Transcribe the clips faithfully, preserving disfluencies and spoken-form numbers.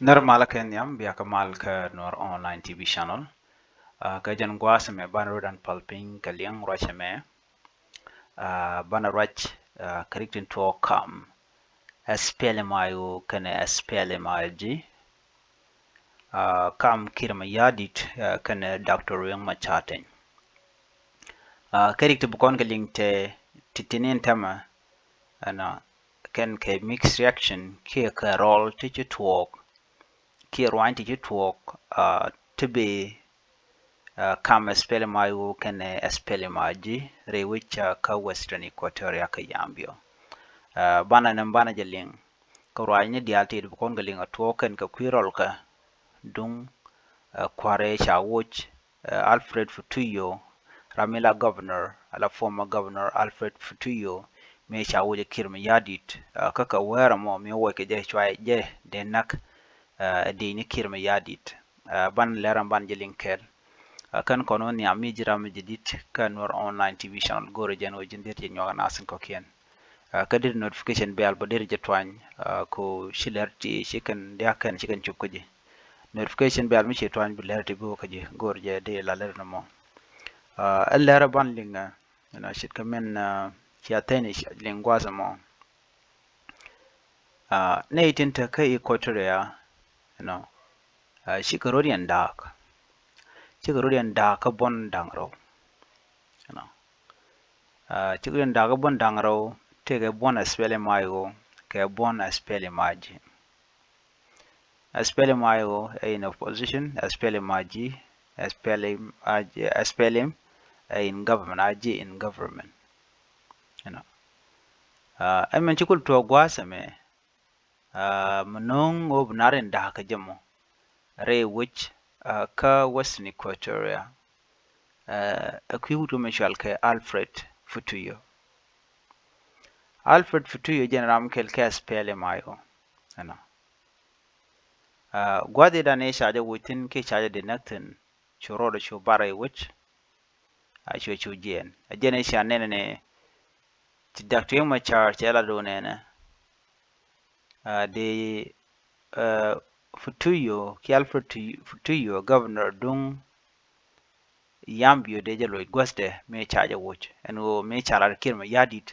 Nɛr malä kɛ nhiam, bia kɛ mal kä Nuer Online T V channel. Ah, kä jɛn gua̱a̱th ɛmɛ banɛ rɔ dan pal piny kɛ liŋ ruac ɛmɛ. Ah, banɛ ruac, ah, kɛ rik tin tuɔɔk kam S P L M I O kɛnɛ S P L M I G. Ah, kam Kiir Mayardit, ah, kɛnɛ Doctor Riek Machar Teny. Ah, kɛ rik ti bi kɔn kɛ liŋ tɛ ti tinin tɛmɛ, ɛnɔ, kɛn kɛ mixed reaction kiɛ kɛ rɔl ti ci tuɔɔk kiɛ ruany ti ci tuɔɔk, ah, ti bi, ah, kam S P L M I O kɛnɛ S P L M I G rɛy wec, ah, kä Western Equatoria kä Yambio. Ah, banɛ ni banɛ jɛ liŋ kä ruaacni diaal ti bi kɔn kɛ liŋ a tuɔɔk kɛn kɛ kui̱ rɔl kä duŋ, ah, kuarɛ ca woc, ah, Alfred Futuyo, ram mi la governor, ala former governor Alfred Futuyo, mi ca woc Kiir Mayardit, ah, kä kɛ wɛɛr ɛmɔ mi woc kɛ jɛ cua jɛ dee näk, ah, ɛ dee ni Kiir Mayardit. Ah, ban lɛr ɛn ban jɛ liŋ kɛɛl. Ah, kɛn kɔn wä nhiam mi ji̱ ram mi jɛ dit kä Nuer Online T V channel, go̱rɛ jɛn wä ji̱n dee ti jɛ nyuak nasin kɔkiɛn. Ah, kä deri notification bell bä deri jɛ tuany, ah, ko ci lɛr ti ci kɛn diak kɛn ci kɛn cop kä ji̱. Notification bell mi ci tuany bi lɛr ti bi wä kä ji̱, go̱r jɛ deri la lɛr nɔmɔ. Ah, ɛ lɛr ban liŋ, ah, you know, cit kɛ min, ah, cia thɛni liŋ gua̱a̱th ɛmɔ. Ah, nɛy tin te kä Equatoria, you know, ah, cikɛ rot yɛn da̱a̱k. Cikɛ rot yɛn da̱a̱k kä buɔ̱n da̱ŋ rɛw. You know. Ah, cikɛ rot yɛn da̱a̱k kä buɔ̱n da̱ŋ rɛw, tëëkɛ buɔ̱n S P L M I O kɛ buɔ̱n S P L M I G. S P L M I O ɛ in opposition, S P L M I G, S P L M I G, S P L M ɛ in government, I G in government. You know. Ah, ɛmɛn ci kul tuɔɔk gua̱a̱th ɛmɛ, ah, mi no̱o̱ŋ ɣöö bi nar in da̱a̱k kä jɛ mɔ rɛy wec, ah, kä Western Equatoria, ah, ɛ kui̱ wut mi cɔal kɛ Alfred Futuyo. Alfred Futuyo jɛn ram kɛl kɛ S P L M I O. You know. Ah, gua̱a̱th i̱ dan i̱ ca jɛ woc thi̱n kiɛ ca jɛ dee näk thi̱n, cu rɔɔdɛ cu bar rɛy wec. A cuɛ cu jiɛɛn. A jɛn i̱ ca nɛnɛ ni ti Doctor Riek Machar cɛ la do̱n nɛnɛ. Ah, dee, ah, Futuyo, ki Alfred Tu-, Futuyo, governor duŋ Yambio dee jɛ loc guäthdɛ mi ca jɛ woc. Ɛn ɣöö mi ca lat Kiir Mayardit,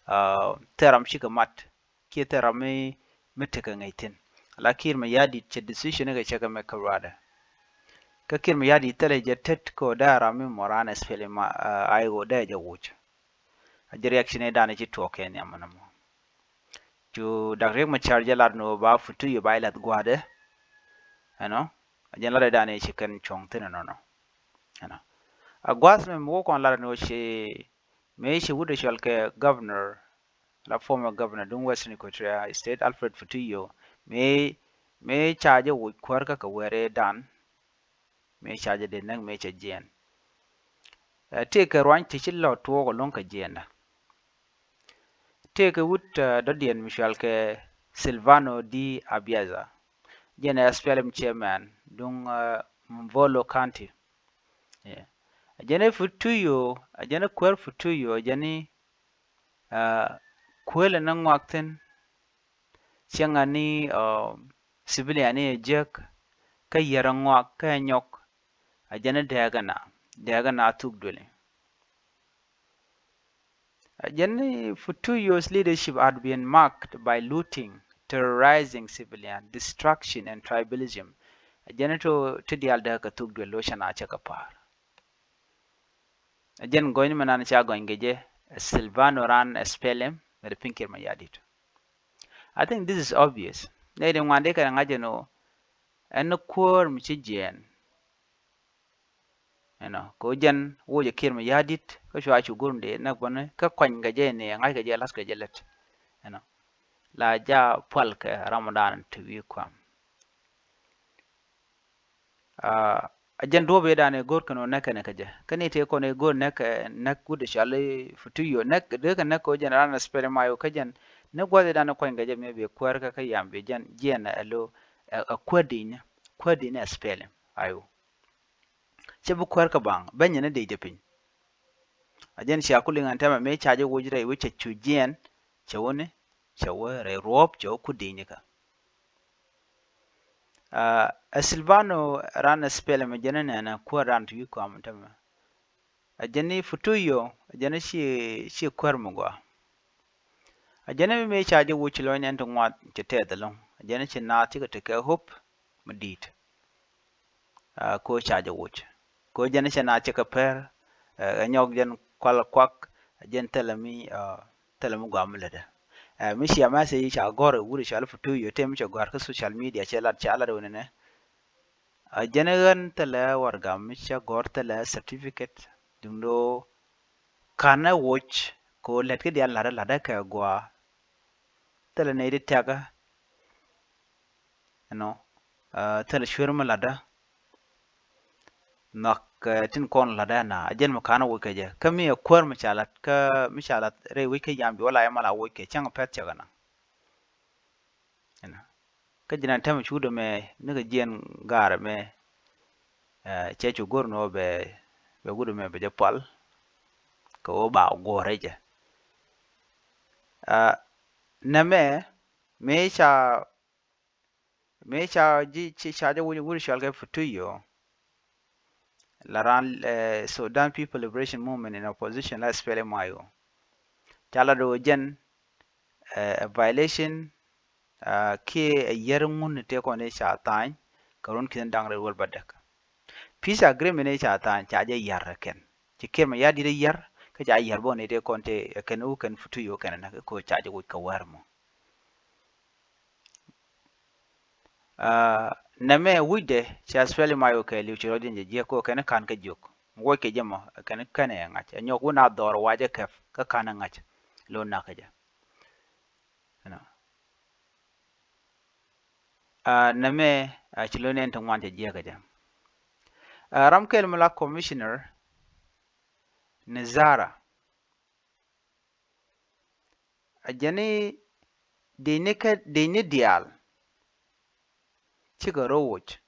ah, thil ram cikɛ mat kiɛ thil ram mi, mi tekɛ ŋäc thi̱n. La Kiir Mayardit cɛ decision ni kɛ cɛ kɛ mɛ kä ruaadɛ. Kä Kiir Mayardit thilɛ jɛ tet kɛ ɣöö dee ram mi mɔ raan S P L M I O dee jɛ woc. A jɛ reaction i̱ dan i̱ ci tuɔɔk kɛ nhiam ɛn ɛmɔ. Cu Doctor Riek Machar jɛ lat ni ɣöö ba Futuyo ba i̱ lath gua̱a̱dɛ. Ɛnɔ, a jɛn lat i̱ dan i̱ ci kɛn cuɔ̱ŋ thi̱n ɛnɔnɔ. Ɛnɔ. A gua̱a̱th mɛ mi wä kɔn lat ni ɣöö ci, mëë ci wut ɛ cɔal kɛ governor, la former governor duŋ Western Equatoria State, Alfred Futuyo, mëë, mëë ca jɛ woc kuäär kä kɛ wɛɛr ëë dan, mëë ca jɛ dee näk, mëë cɛ jiɛɛn. Ɛ, tëëkɛ ruany ti ci lɔ tuɔɔk ɛlɔ̱ŋ kɛ jiɛɛnda. Tëëkɛ wut, ɛ, dɔ̱diɛn mi cɔal kɛ Silvano D. Abiaza. Jɛn ɛ S P L M chairman duŋ, ɛ, Mvolo County. Yeah. Ɛ jɛn ɛ Futuyo, ɛ jɛn ɛ kuäär Futuyo, ɛ jɛn i̱, ɛ, kuël ɛn ɛ ŋuak thi̱n. Cieŋ ani, ɛ, civilian ni ɛ jiäk kä yier ɛ ŋuak kä ɛ nyɔk. Ɛ jɛn i̱ dɛɛk ɛna, dɛɛk ɛna thuk duëli. Ɛ jɛn i̱ Futuyo's leadership had been marked by looting, terrorizing civilian, destruction and tribalism. Ɛ jɛn i̱ to ti diaal dee kɛ thuk duël lo̱c ɛna cɛ kɛ pa̱a̱r. Ɛ jɛn gɔ̱ny mɛ nan ca gɔ̱ny kɛ jɛ, ɛ Silvano ran S P L M, mɛ ri pi̱n Kiir Mayardit. I think this is obvious. Nɛ di ŋuan di kɛ ŋa̱c ɛn ɣöö ɛn ni kuäär mi ci jiɛɛn. Ɛnɔ, kɛ ɣöö jɛn woc ɛ Kiir Mayardit, kä cua cu go̱r in dee näk bäni, kä kɔny kɛ jɛ ni ŋa̱c kɛ jɛ la̱th kɛ jɛ lät. Ɛnɔ, la ja pual kɛ Ramadan ti wi̱i̱ kuam. Ah, a jɛn duɔ̱ɔ̱p ëë dan ëë go̱r kɛn ɣöö näk kɛn kɛ jɛ. Kä ni tëë kɔn ëë go̱r näk, näk wut ɛ cɔal i̱ Futuyo, näk, dee kɛ näk kɛ ɣöö jɛn ran S P L M I O kä jɛn. Ni gua̱th ëë dan ëë kuany kɛ jɛ mëë bi kuäär kä kä yam bi jɛn, jiɛn ɛ lo, ɛ, ɛ kuäär di̱i̱n, kuäär di̱i̱n ɛ S P L M I O. Cɛ bi kuäär kä baŋ, ben nyɛ ni dee jɛ piny. A jɛn cia ku liŋ ɛn tɛmɛ mëë ca jɛ woc rɛy wec cɛ cu jiɛn, cɛ wä ni, cɛ wä rɛy ruɔ̱ɔ̱p, cɛ wä ku di̱i̱n kä. Ɛ Silvano ran ɛ spɛl mɛ jɛn ɛ nɛnɛ kuäär ran ti wi̱i̱ kɔam tämɛ. Ɛ jɛn i̱ Futuyo ɛ jɛn i̱ ci ci kuäär mi gɔaa. Ɛ jɛn i̱ mi ca jɛ woc ci lɔny nɛn ti ŋuath ci tɛth ɛlɔ̱ŋ. Ɛ jɛn i̱ ci naath cikɛ tekɛ hope mi di̱i̱t. Ɛ ko ca jɛ woc ko jɛn i̱ ci naath cikɛ pɛr. Ɛ nyɔk jɛn kual kuak ɛ jɛn thilɛ mi ɛ thilɛ mi gɔaa mi lätdɛ. Ɛ mi cia message ca gɔ̱r ɛ wut i̱ cɔal i̱ Futuyo tëë mi cɛ gɔ̱a̱r kä social media cɛ lat ca lat ɛ wunɛ nɛ. Ɛ jɛn ɣän thilɛ warɛgak mi cä gɔ̱r thilɛ certificate duŋdɛ ɣöö ka̱n ɛ woc kɛ ɣöö lät kä diaal la̱tdä la̱tdä kɛ gɔaa. Thilɛ nɛy ti tɛ̈kä ɛnɔ thilɛ cuer mi la̱tdä. Nhɔak tin kɔn la̱tdä ɛna a jɛn mi ka̱n ɛ woc kɛ jɛ kä mi ɛ kuäär mi ca la̱t kä mi ca la̱t rɛy wec kä yam bi wä la yɛ mal a woc kɛ cäŋ pɛ̈th cɛ kɛ naŋ. Kä ji̱n an täämɛ cukdu mɛ nikɛ jiɛn gaarɛ mɛ. Cɛ cu go̱r ni wä bɛ bɛ gudu mɛ bɛ jɛ pual kɛ wä ba guɔ̱rɛ jɛ. Nɛmɛ mëë ca mëë ca ji̱ ca jɛ wuni wuni cual kɛ Futuyo. La ran Sudan People Liberation Movement in opposition la S P L M I O. Ca la do̱ jɛn ɛ violation kiɛ ɛ yɛr ŋun tëë kɔn i̱ ca tha̱a̱ny kɛ run ki̱n da̱ŋ rɛw wäl bädäk. Peace agreement i̱ ca tha̱a̱ny ca jɛ yɛr ɛ kɛn ci Kiir Mayardit i̱ yɛr kä ca yɛr bä ni tëë kɔn tëë ɛ kɛn wä kɛn Futuyo kɛn ɛ näk ko ca jɛ woc kɛ wär mɔ. Nɛmɛ wi̱cdɛ ca S P L M I O kɛɛliw ci rɔ jɛn jɛ jiäk kɛ kɛn ka̱n kä jiök. Woc kɛ jɛ mɔ kɛn kɛn ɛ ŋa̱c ɛ nyɔk wun a dhɔr wacɛ kɛp kä ka̱n ɛ ŋa̱c. Lo nakä jɛ. Nɛmɛ ci lo nɛn ti ŋuan cɛ jiäk kɛ jɛ. Ram kɛl mi la commissioner ni Zara. A jɛn i̱ dec ni kä dec ni diaal. Cikɛ rɔ woc.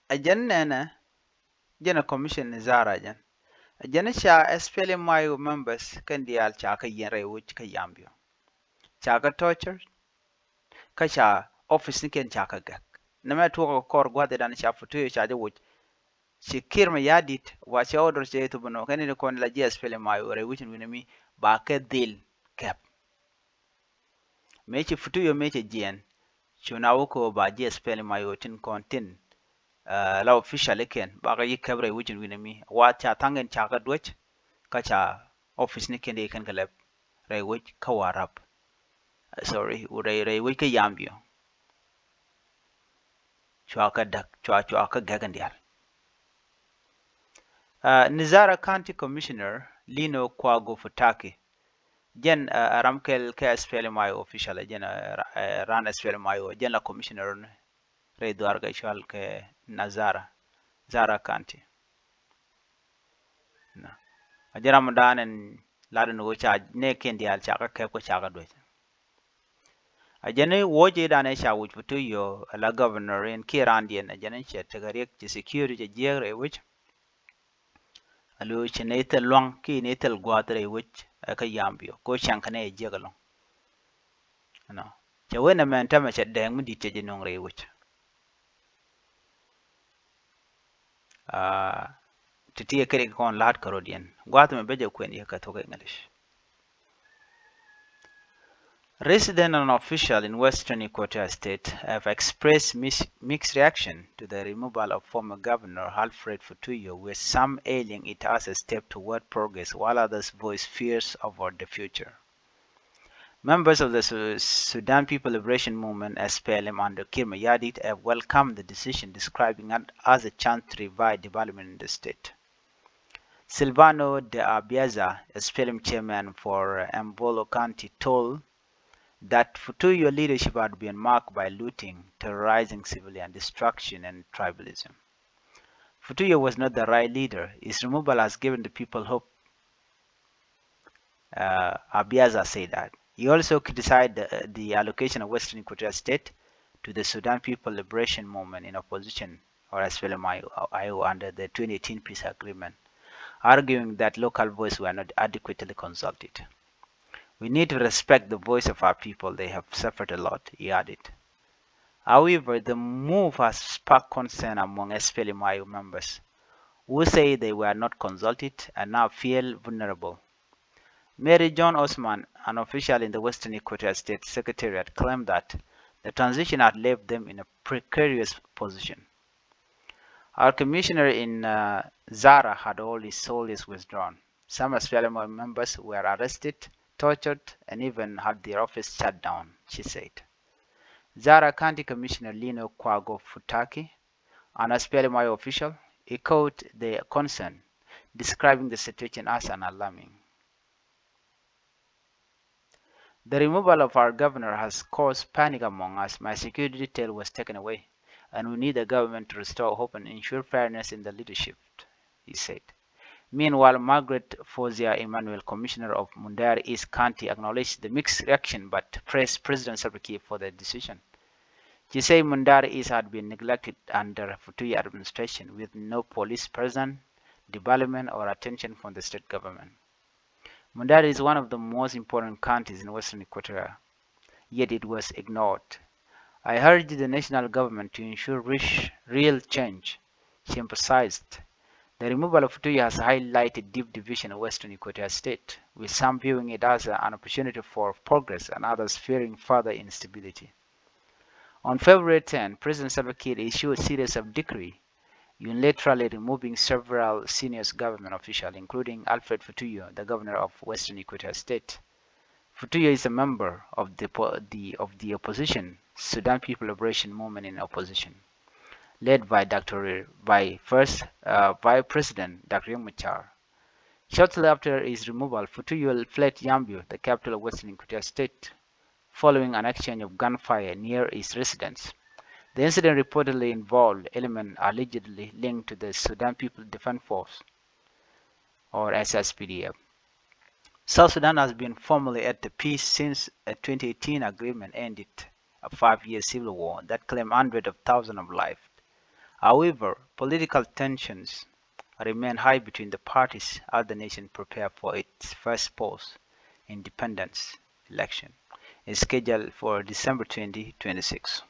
A jɛn nɛnɛ jɛn a commission ni Zara jɛn. A jɛn i̱ ca S P L M I O members kɛn diaal ca kä yɛn rɛy woc kä Yambio. Ca kä torture. Kä ca office ni kɛn ca kä gɛk. Nɛmɛ tuɔk kɔr gua̱th idan ca Futuyo ca jɛ woc. Ci Kiir Mayardit wa cɛ order cɛ ithubu nɔ kɛn ni kɔn la ji̱ S P L M I O rɛy wi̱cin wi̱nɛ mi ba kɛ dhil kɛp. Mëë ci Futuyo mëë cɛ jiɛn cu na wä kɛ ba ji̱ S P L M I O tin kɔn tin la official ikɛn ba kɛ yi kɛp rɛy wi̱cin wi̱nɛ mi wa ca thaŋ in ca kɛ duäc. Kä ca office ni kɛn di kɛn kɛ lɛp rɛy wi̱c kä Warap. Sorry, rɛy rɛy wi̱c kä Yambio. Cua kä däk cua cua kä gɛk in diaal. Ni Zara County Commissioner Lino Kwago Futaki. Jɛn ram kɛl kɛ S P L M I O official jɛn ran S P L M I O jɛn la commissioner ni rɛy dhuar kɛ cual kɛ na Zara Zara County. A jɛ ram dan in ladin wä ca nɛ kiɛn diaal ca kä kɛp kä ca kä duec. A jɛn i̱ wuɔ̱c i̱ dan i̱ ca wi̱c Futuyo a la governor in kiɛ randiɛn a jɛn i̱ cɛ tekɛ riɛk ci security cɛ jiɛɛk rɛy wi̱c. A lo̱c ci nɛy thil lua̱ŋ kiɛ nɛy thil gua̱a̱th rɛy wi̱c ɛ kä Yambio ko cɛŋ kɛ nɛy jiɛk ɛlɔ̱ŋ. Ɛnɔ cɛ wen ɛmɛn tämɛ cɛ dɛɛŋ mi di̱t cɛ ji̱ nuŋ rɛy wi̱c. Aa, ti ti kɛ rik kɔn la̱t kärɔ̱diɛn gua̱a̱th mɛ bɛ jɛ kuɛn yɛ kä thok English. Residents and officials in Western Equatoria State have expressed mis- mixed reaction to the removal of former Governor Alfred Futuyo, with some hailing it as a step toward progress, while others voice fears over the future. Members of the Su- Sudan People Liberation Movement, S P L M, under Kiir Mayardit have welcomed the decision, describing it as a chance to revive development in the state. Silvano de Abiaza, S P L M chairman for Mbolo County, told that Futuyo leadership had been marked by looting, terrorizing civilian, destruction, and tribalism. Futuyo was not the right leader. His removal has given the people hope. Uh, Abiaza said that. He also criticized the, the allocation of Western Equatoria State to the Sudan People Liberation Movement in opposition, or S P L M I O, under the twenty eighteen peace agreement, arguing that local voices were not adequately consulted. We need to respect the voice of our people. They have suffered a lot, he added. However, the move has sparked concern among S P L M I O members, who say they were not consulted and now feel vulnerable. Mary John Osman, an official in the Western Equatoria State Secretariat, claimed that the transition had left them in a precarious position. Our commissioner in, uh, Zara had all his soldiers withdrawn. Some S P L M I O members were arrested, tortured, and even had their office shut down, she said. Zara County Commissioner Lino Kwago Futaki, an S P L M I O official, echoed the concern, describing the situation as an alarming. The removal of our governor has caused panic among us. My security detail was taken away, and we need the government to restore hope and ensure fairness in the leadership, he said. Meanwhile, Margaret Fozia Emmanuel, Commissioner of Mundari East County, acknowledged the mixed reaction but praised President Salva Kiir for the decision. She said Mundari East had been neglected under Futuya administration, with no police presence, development, or attention from the state government. Mundari is one of the most important counties in Western Equatoria, yet it was ignored. I urge the national government to ensure rich, real change, she emphasized. The removal of Futuya has highlighted deep division in Western Equatoria State, with some viewing it as an opportunity for progress and others fearing further instability. On February ten, President Salva Kiir issued a series of decree, unilaterally removing several senior government officials, including Alfred Futuyo, the governor of Western Equatoria State. Futuyo is a member of the, po- the, of the opposition Sudan People Liberation Movement in opposition, led by Doctor Riek, by first, uh, Vice President Doctor Riek Machar. Shortly after his removal, Futuyo fled Yambio, the capital of Western Equatoria State, following an exchange of gunfire near his residence. The incident reportedly involved elements allegedly linked to the Sudan People Defense Force, or S S P D F. South Sudan has been formally at the peace since a twenty eighteen agreement ended a five-year civil war that claimed hundreds of thousands of lives. However, political tensions remain high between the parties as the nation prepare for its first post independence election is scheduled for December twenty twenty-six.